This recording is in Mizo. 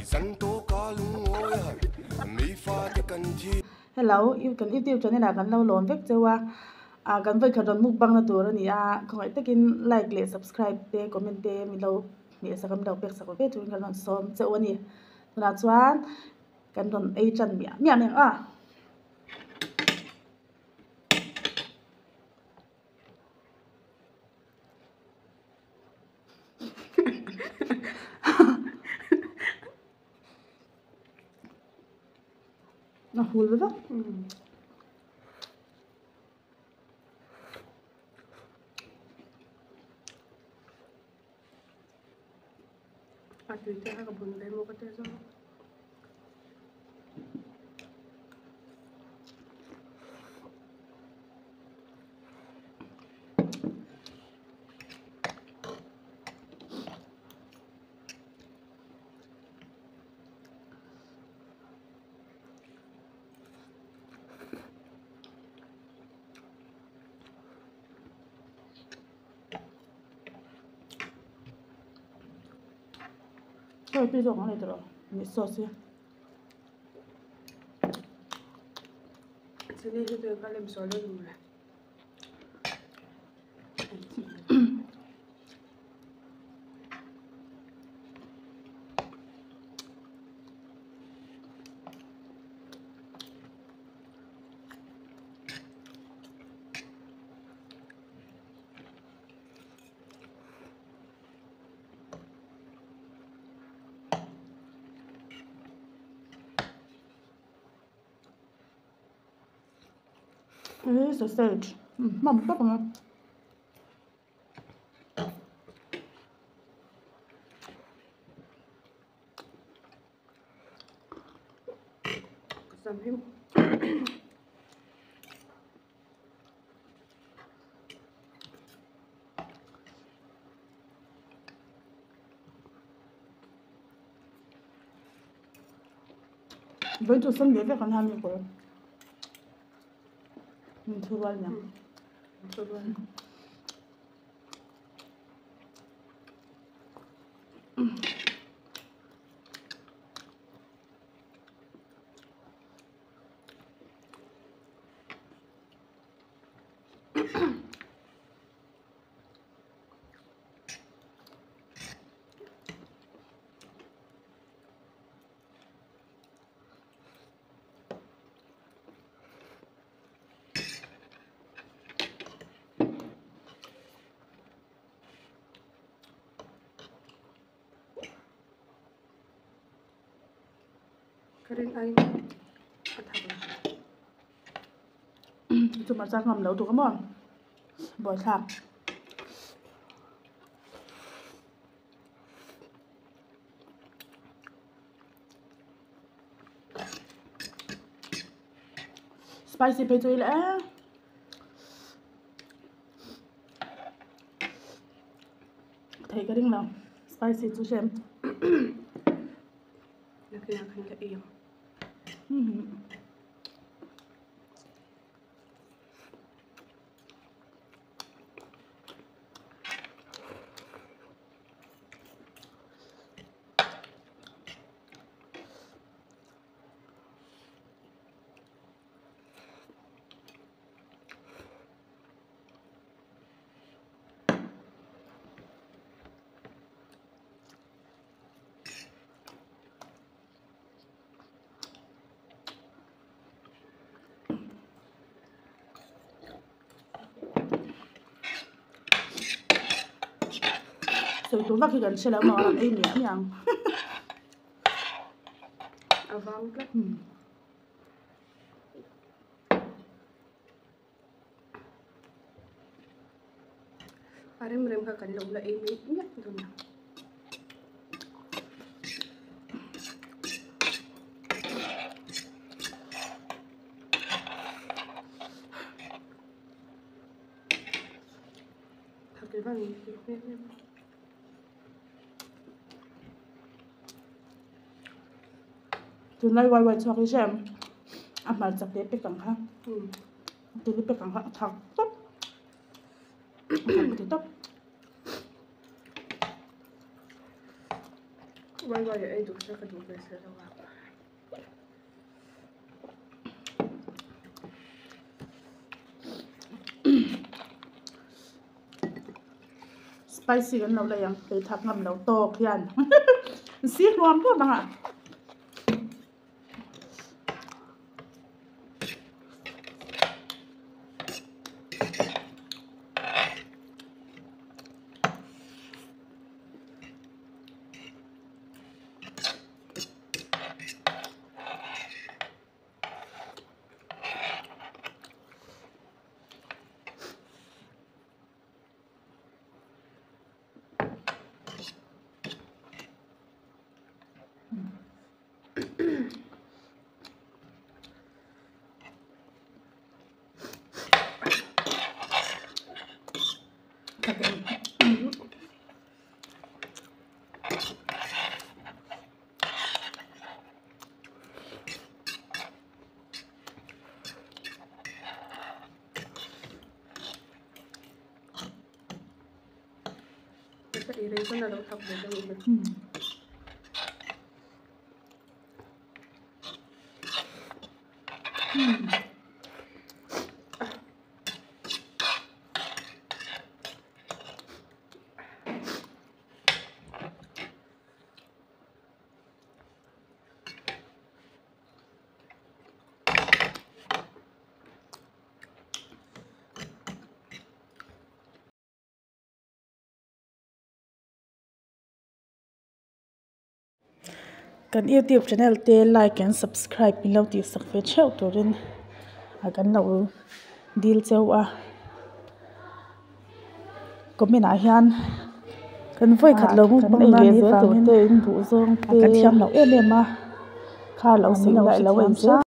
Hello kan youtube channel ah kan lo lawm vek cheu a ah kan vawikhat rawn mukbang na tur a ni a khawngaih takin like leh subscribe te comment te min lo hmeh sak a min lo pek sak ve turin kan rawn sawm cheu a ni tunah chuan kan rawn ei tan miah miah mai ang a. A hul vek. A tui te a ka bun ve maw ka tia zawk. Hei tui zawk ang nei tawh mi sauce hi. Chini hi chu ka lem sual em le. Hei sausage hmawm tawp ang a. Vawi chu sam leh vek an ha mi kawr min thu rual nia. Ka rin ai a thak lo. Chu hmarcha ngam lo tuk a maw buaithlak. Spicy phei chu ila e. Thei ka ring lo spicy chu hrem. Nakinah khan ka ei ang. Sawi tur vak hi kan hre lo maw an ei miah miah ang. A vang tlat. A rem rem kha kan lo la ei mai miah dawn a. Tunlai wai wai chhuak hi hre em a hmarcha te pek ang kha tui pek ang kha a thak tawp a thak ka ti tawp. Wai wai ei duh se ka duh ve se lo a. Spicy kan lo lei ang kei thak ngam lo tawk hian si hluam hluam ang a. Kan youtube channel te like and subscribe min lo tih sak ve theuh turin ah kan lo dil cheu a comment ah hian kan vawi khat lo mukbang na ni vangin a kan thiam loh em em a kha lo sawi la ilo en zel.